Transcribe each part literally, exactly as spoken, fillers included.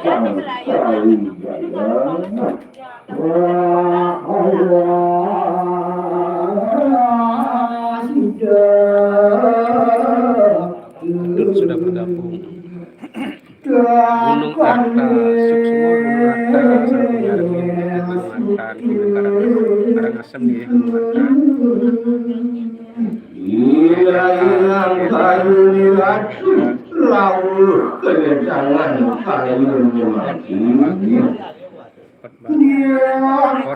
Sang Sariwaya. Sudah bergabung. Gunung Arta Suksma, Gunung Arta, Sarpunyarmi, Gunung Arta, Gunung Karang-, Karangasem, ya, Gunung Arta. Iya, iya, kayu ni lagi. Rawuh kedatangan kayu ni mati. Cepat banget. Cepat banget.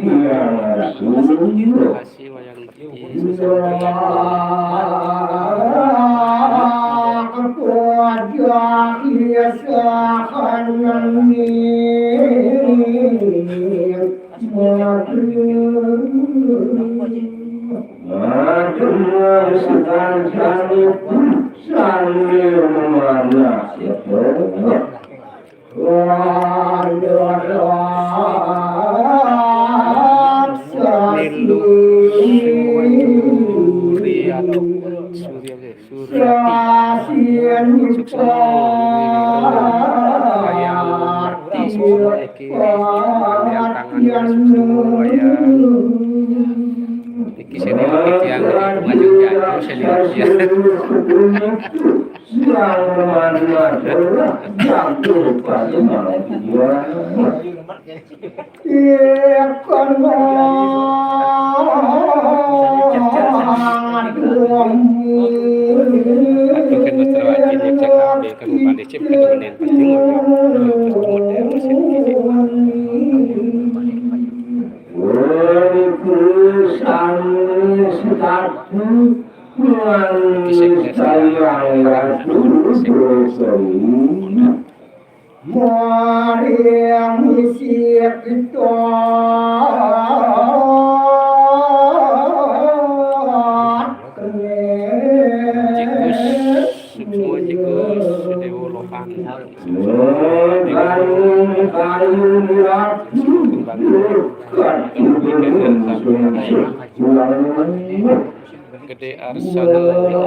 Iya, Nilu Surya, Surya Suksma, Nilu Hayang Murti Suksma, iki Lian Tangan Suksma, ya. Iki senior iki yang hitungan yang jatuh senior ya. Aduh, kan mesra wajib cek H P kan bukan dicip ke temenin penting. Waalaikumsalam. Kisah sayang Ratu Sari. Maring sik Jikus, Sukmo Jikus, Dewa Lopan. Kayun, kayun, Ratu. Kembang. Gede Arsana,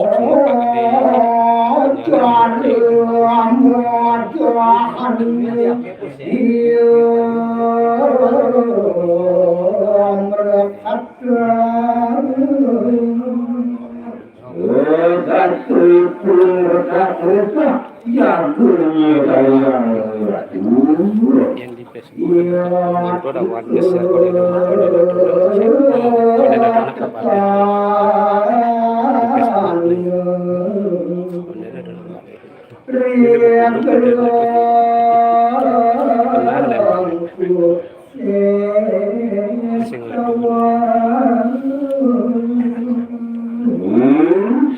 Sukma Pak Gede, Nyari. Yang di Facebook. Itu ada warga share, kalau ada, kalau ada, kalau ada anak apa ada di Facebook nih. Kalau ada anak apa ada. Ini buku ada. Benar ada. Sing ada.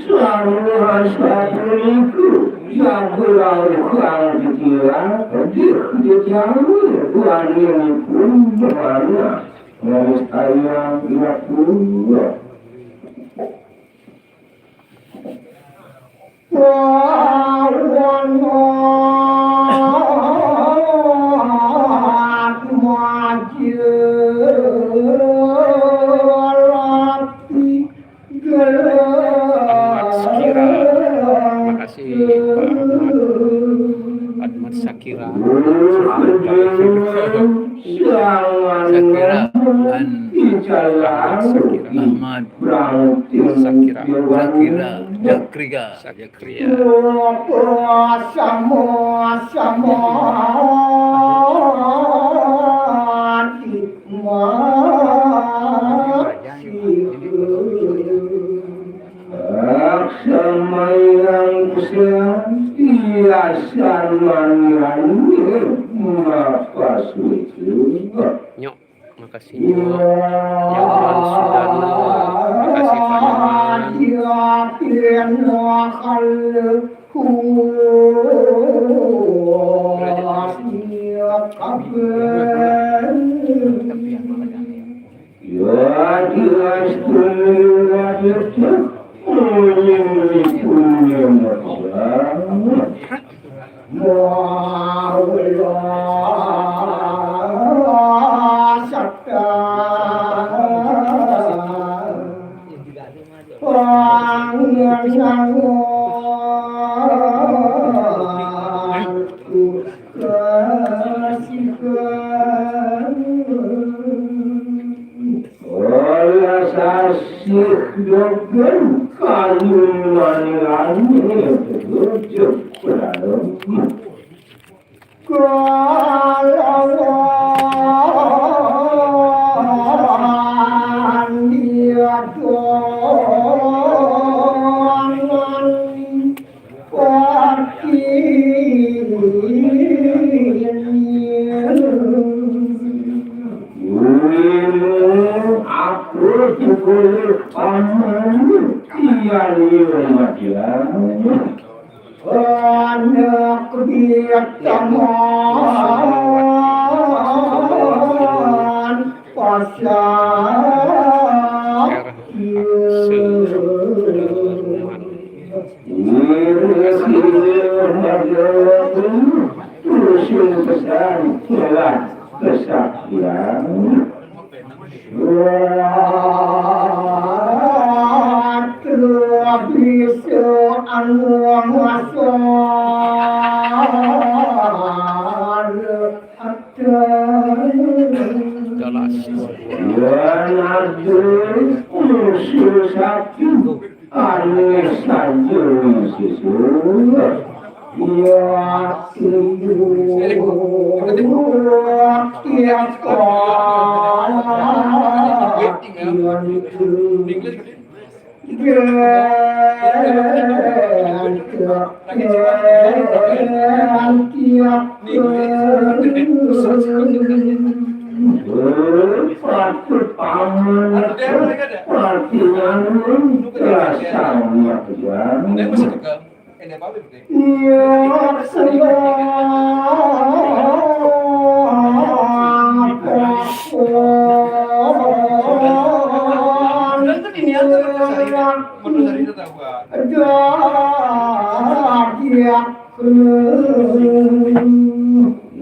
Sarwa satu itu jago lawan kang dikira, pedih dijago, buahnya pun berwarna, manis ayam, ingat dulu. Wawan mati. Ahmad Sakira. Makasih, Pak Ahmad. Ahmad Sakira. Sakira. Ahmad Sakira. Ahmad Sakira. Sakira. Sakira. Sakira. Sama-sama di Laksamaiang kusian, hiasan manirani, mapasuri Nyok, makasih Nyok. Nyaman Sudarno, makasih Pak Nyaman. Ora sasih dogen kayun manirane. Kalawan dia doangan Wimu aku tukul paman iya liyo madian. Anak biak taman pasar. Jelas. Aneh saja sesungguh. Ya, sungguh. Ya, Patut paman, patut anu, rasa amat, ya. Iya, sedang.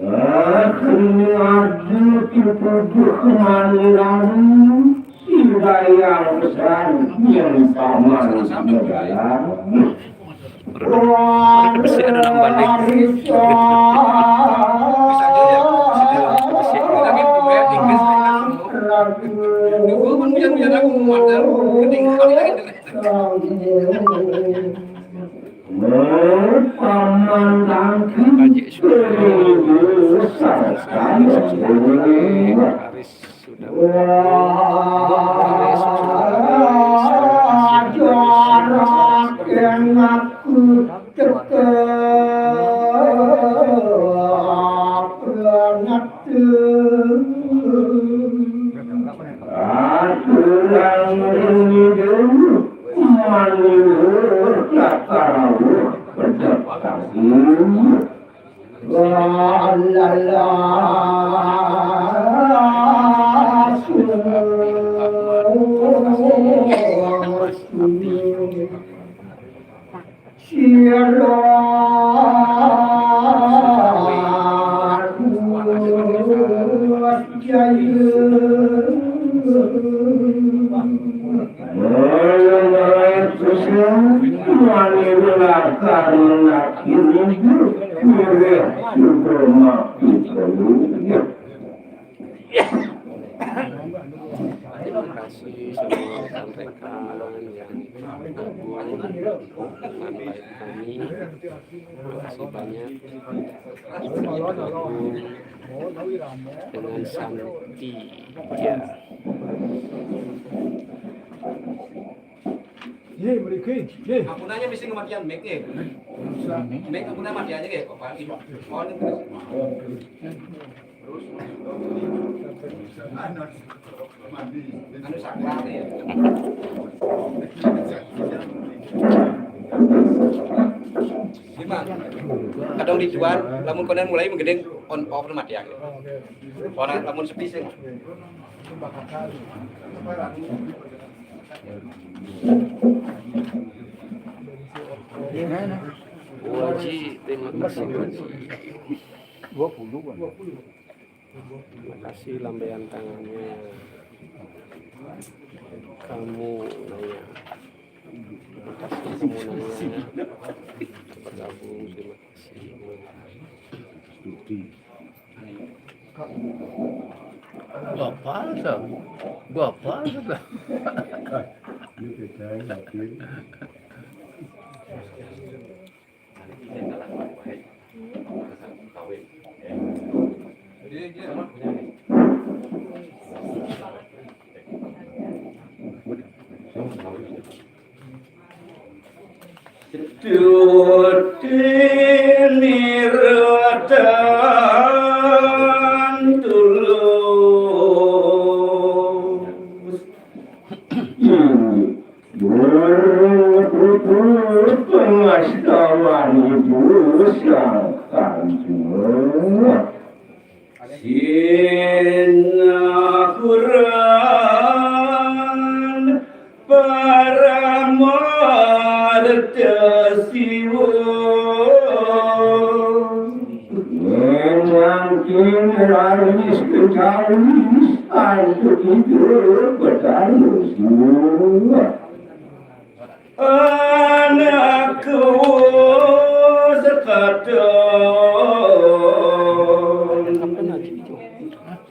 Nah, kene adu pituduh kemaniran, sing dayang pesan yang paman negara. Mereka besi ada nang balik. Bisa aja ya. Bisa aja. Besi. Tapi gue kan punya, punya aku mau ada. Keting kali lagi. Paman tangki. Kaji sudah. Haris sudah. Wah, jarak yang aku tetap banget. Aturan ini dulu, manur tak tahu, pedak tak dulu. La, la, la, su, su. Sira Jaya. Mula-mula Kusuma, wani welakar menak inuju, mireh Subrama Pitaya. Terima kasih semua rekan-rekan yang bergabung, teman baik kami. Terima kasih banyak. Bergabung dengan Santi. Ya. Ye, mriki, ye. Apunane mesti kematian mic, ye. Mic apunane mati aja, ye, Bapak. Ini. Oh, ini terus. Anu sakral ya. Gimana? Kadang di tuan, lamun konen mulai menggending on off mati ya. Orang lamun sepi sih. Waji, terima kasih, Waji. Dua puluh kan? Terima kasih lambaian tangannya. Kamu nanya. Terima kasih kamu nanya. Bergabung, terima kasih. Studi. Bapak, Bapak sudah. Ini bedanya, Pak. Setuti nirotan tulus. Berpupuk pengastawan ibu sang kanjeng. Sinahuran paramarta siwa. Mangkin raris ketawi antuk itu bertaruh. Anak kuwus kadang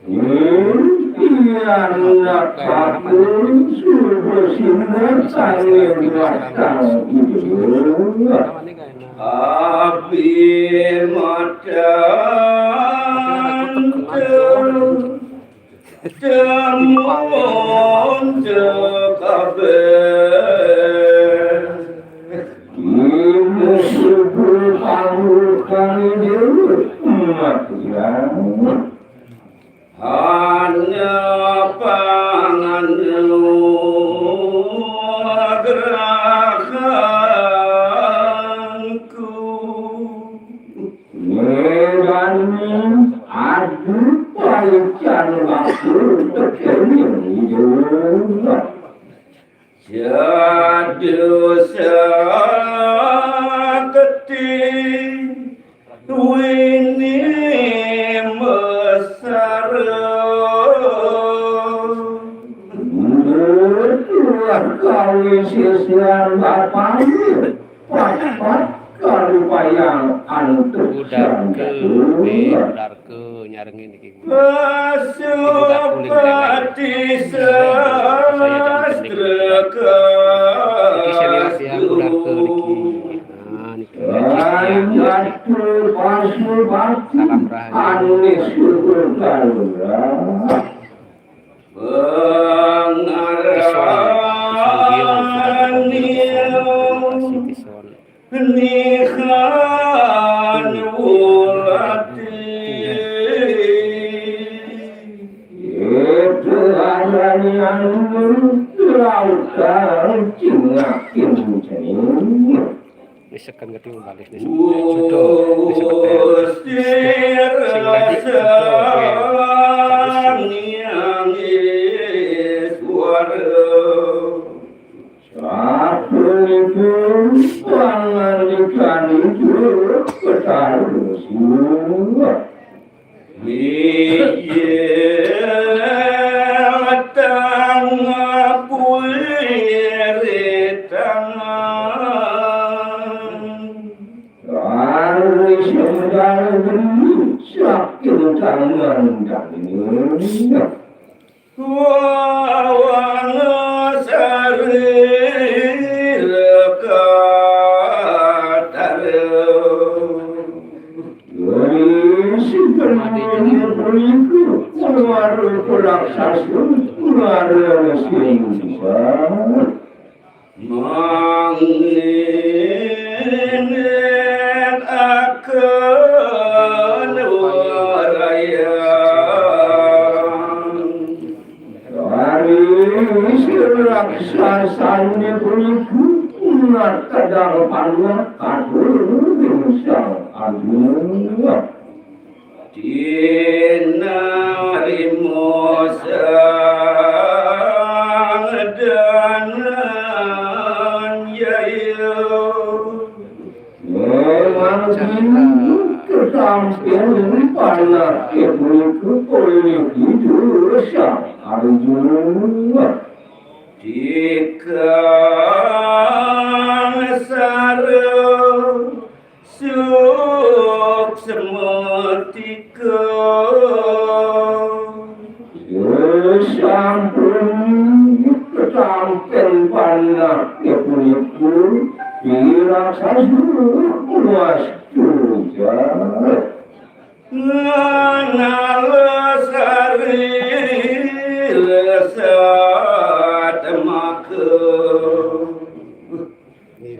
impian anak aku subuh sinar sangir batang ijo. Abi matan Temun kabeh. Ibu subuh pangukang dewe matian. Hanya pangan gerakanku. Nirani adu paican waktu tekeni hidup. Jadu sakti wini mesara. Tuah kawin sisian bapaknya. Papat karupayang antuk udarke, udarke nyarengin iki. Masuk pati sastra. Iki senior tiang udarke niki. Nah, niki. Salam rahayu. Anis syukur kalurah. Pengarang Tison, Tison Gio, sudah bergabung. Terima kasih, Tison. Nihan wulati. Itu hanya yang lautan cingakin cening. Ini sekan gede membalik nih sebetulnya. Jodoh, ini sebetulnya. Sing tadi jodoh, ya. Bagus, ya. Sapunika pangandikan Ijo Betara Siwa. Inggih tang puiri tangan. Raris enggal beli saking tangan daging. Wawang sari lekatara. Wari sipen punika, wara pelaksasa, wara sing bisa. Mangin akan waraya. Sané puniki nakadang panah katur ring Sang Arjuna. Tinarima Sang Dananjaya. Memang kini kesampaian panah punika oleh Ida Sang Arjuna. Dikangsara suksma tika. Sampun ketampen panah punika, raksasa wasta jagat. Nganala sari satmaka.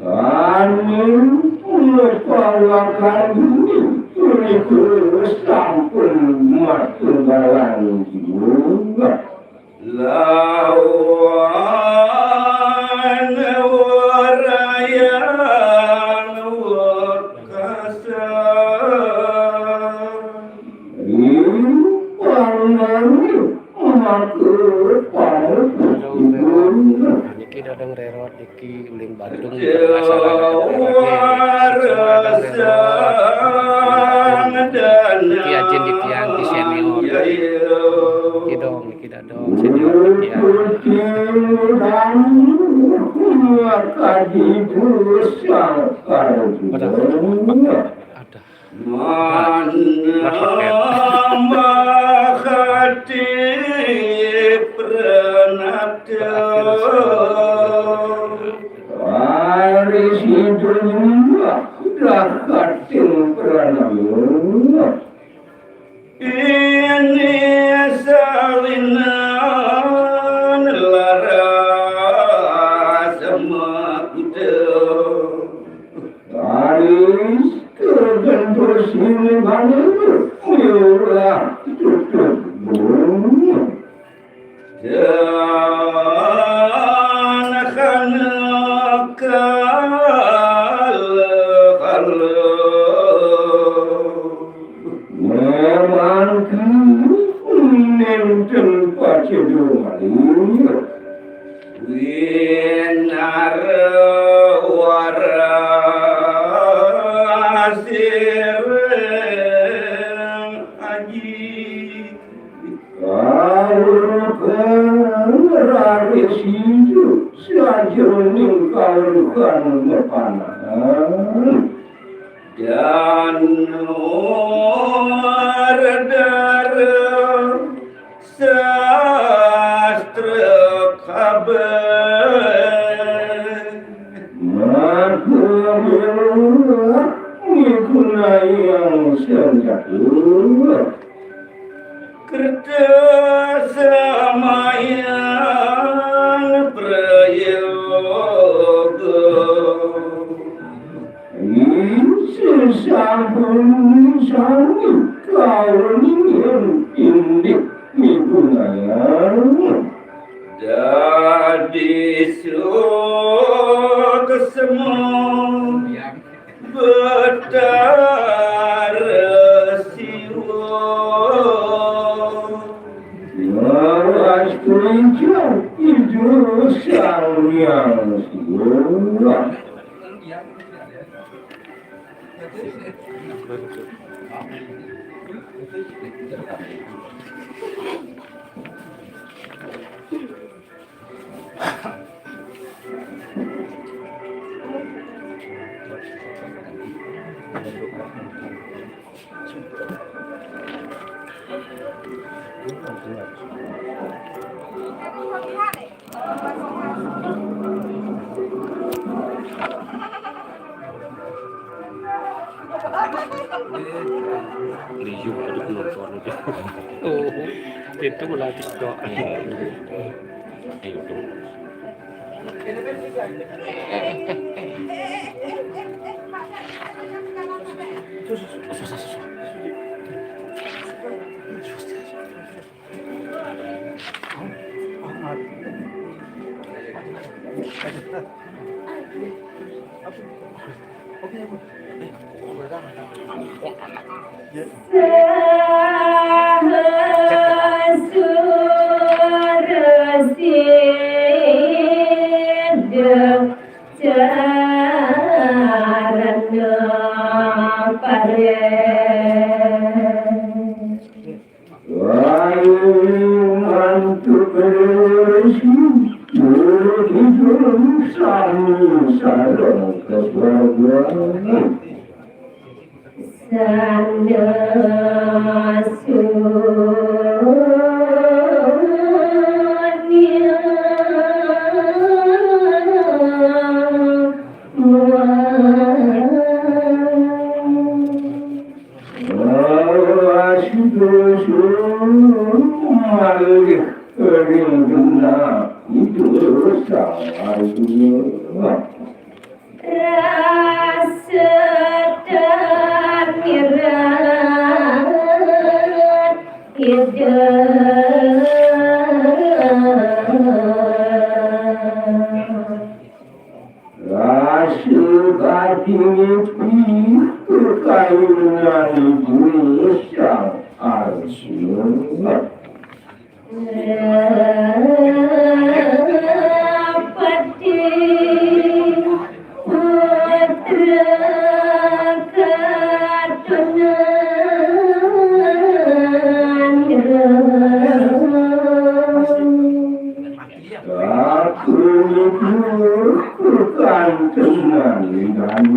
Aning pangwakan ini punika sampun matunggalan jiwa. Lawan warayan wekasan. Ring pangaruh maka pangupun. Niki dadang rerot, niki uling Badung, niki masalah dadang rerot, niki dadang rerot. Niki ajin di tiang, niki senior. Niki dong, niki dadong, senior di tiang. Pada, pada. Manambah ati pranata. Ari sidung dahating pranama. Ini salinan laras makuta. Raris kagentos nibane miwah tutup bumi. Dan kana kala-kala. Memang nénten pacéda malih. Winara warasiring aji. Kaurukang raris ijo sajeroning kaurukan mapanahan. Danur dara sastra kabeh. Maka migunayang senjata. Kerta samayan prayoga. Sasampun sami kaweningan indik migunayang. Dadi suksma Betara Siwa. Lawas punika Ida Sang Hyang Siwa. Liu ada penonton itu. Oh, itu mulai TikTok. Ayo dong. Lain antuk beresi, berhidung sami sareng keluarga. Sanda sunia. Malih ring genah itu sawarga. Rasa tamirat Ida. Rasa badi ngipi kakayunan Ida Sang Arjuna. Pati putra katunan. Aku itu bukan teman dan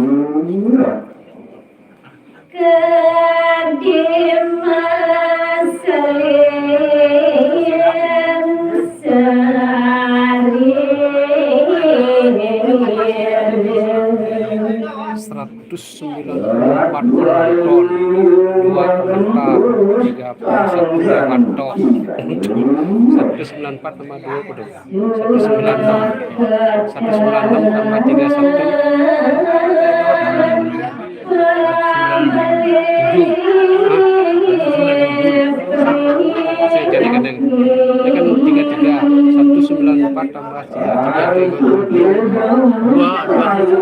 Kadimas Lin Sari. Seratus sembilan puluh empat penonton, dua komentar, tiga puluh satu komentar. Seratus sembilan puluh empat tambah dua, kudu. Seratus sembilan puluh enam. Seratus sembilan puluh enam tambah tiga satu. Sembilan tujuh. Hah? Seratus sembilan puluh tujuh. Saya jadi kadang. Ini kan tiga tiga. Seratus sembilan puluh empat tambah tiga tiga itu dua, dua ratus,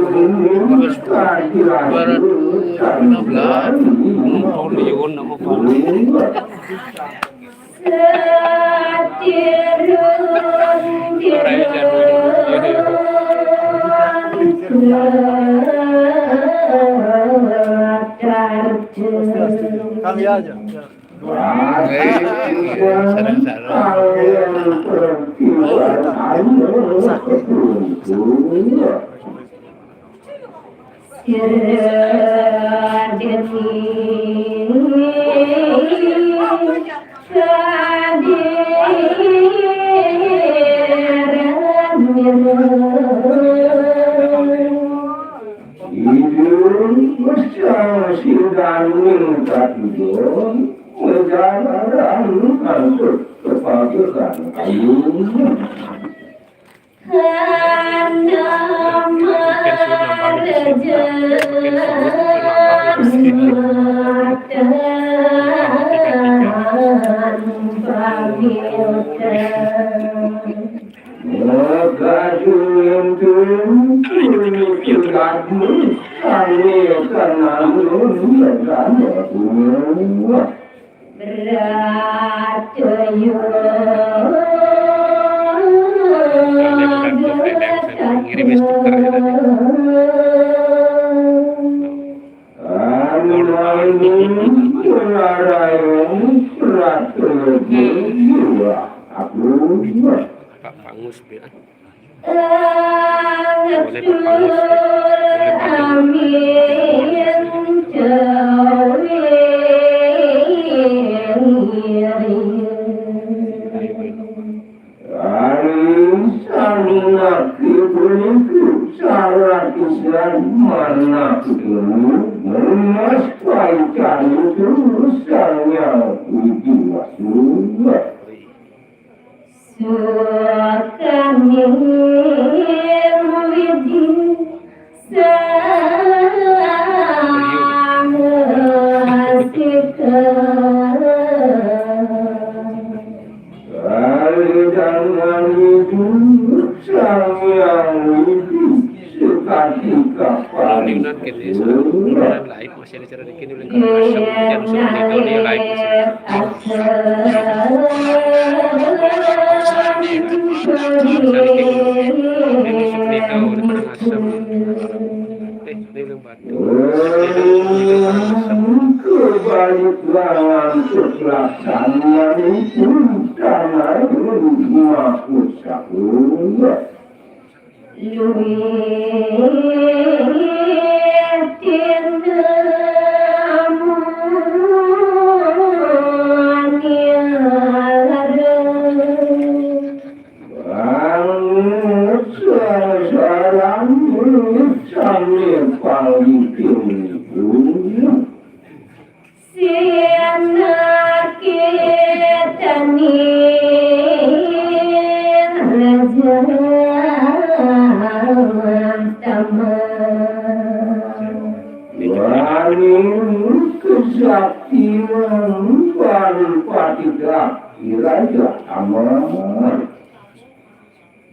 dua ratus lima belas. Penonton Leon nama Pak. Kali aja. Sareng-sareng. Idun besang sidaning katidung, ngejalaran antuk kepageran ayun. Hana marja matan pamiutan. Moga dumuntung punika kami kananun negara bunga. Berat tuyul. Ngirim stiker ya tadi. Anu malu ngarayong ratu jiwa aku. Pak Pangus, Pak. Boleh Pak Pangus. Boleh Pak Pangus. Amin. Ari sanaki puniki salah pisan manah telu, emas paican itu Sang Hyang Widi Wasa. Sukaning Widi Sangasika. Kalidangan itu Sang Hyang Ning nan kene sa, nan live masih ada cara dikit ning kang asem, jan usah nito nih live masih. Bisa dikit. Ini usah nito, ning kang asem. Eh, ini ulang batu. Ini kang asem. Kebalik langan kecelakaan itu tanah rumah usaha. Siana kita ning raja tamat. Waning kesaktian Paripati Raja Tamat.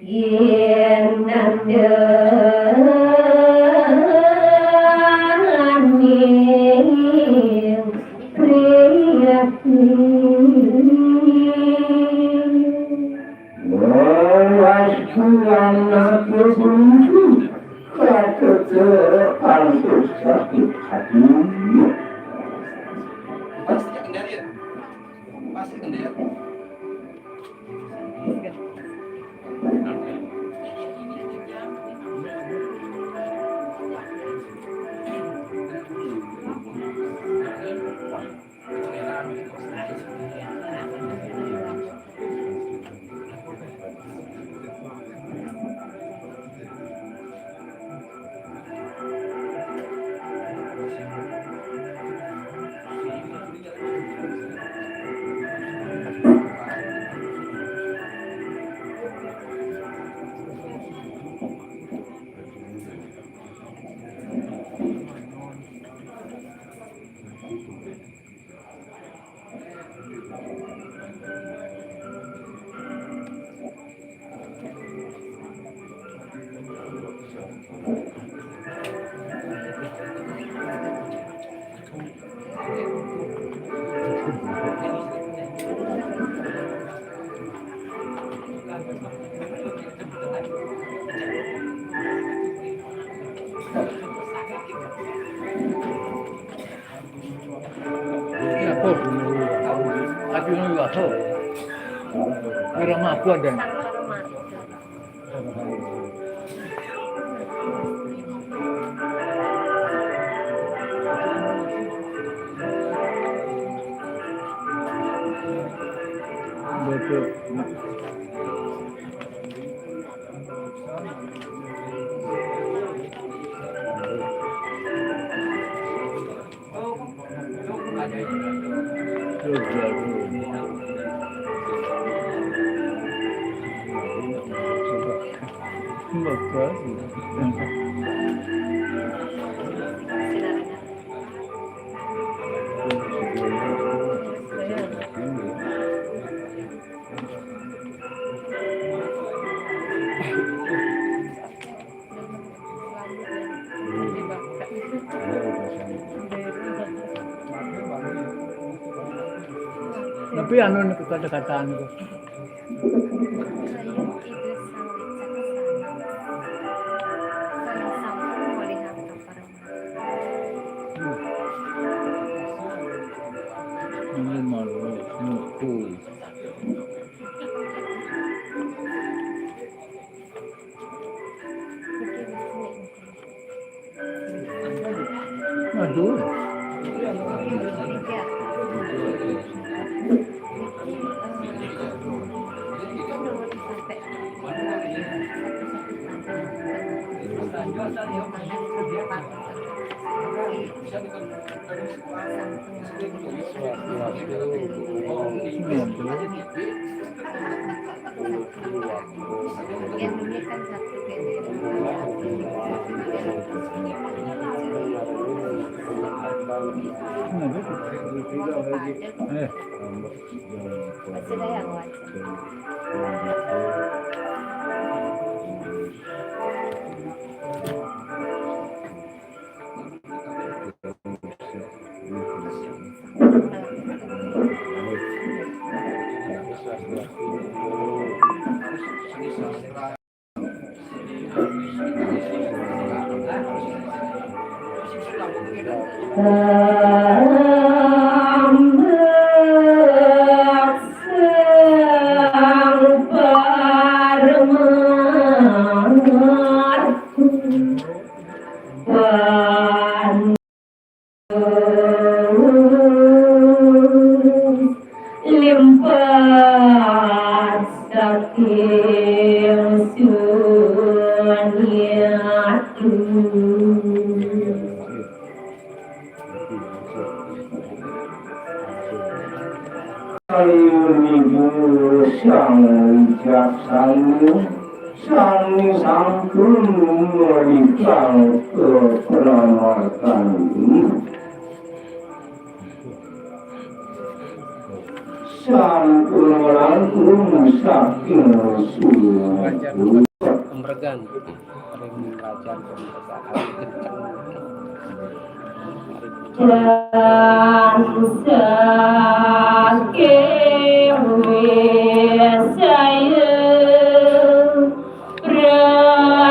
Yen nandhani priyati. Welas kurang aku buntu, kata pantas sakit hati. Pasti kendali ya? Pasti kendali ya? Aku nunggu aku. Kira mah aku ada. Betul. Tapi anu niku kata-kataan niku. Ini malu, niku. Aduh. Limpah saking sunyati. Ayo niku sang wicaksana, sami sampun mrikang kepramakan ini. Sampun langkung saking suku. Pemregan. Ring kerajaan pemregan. Dan saking wisa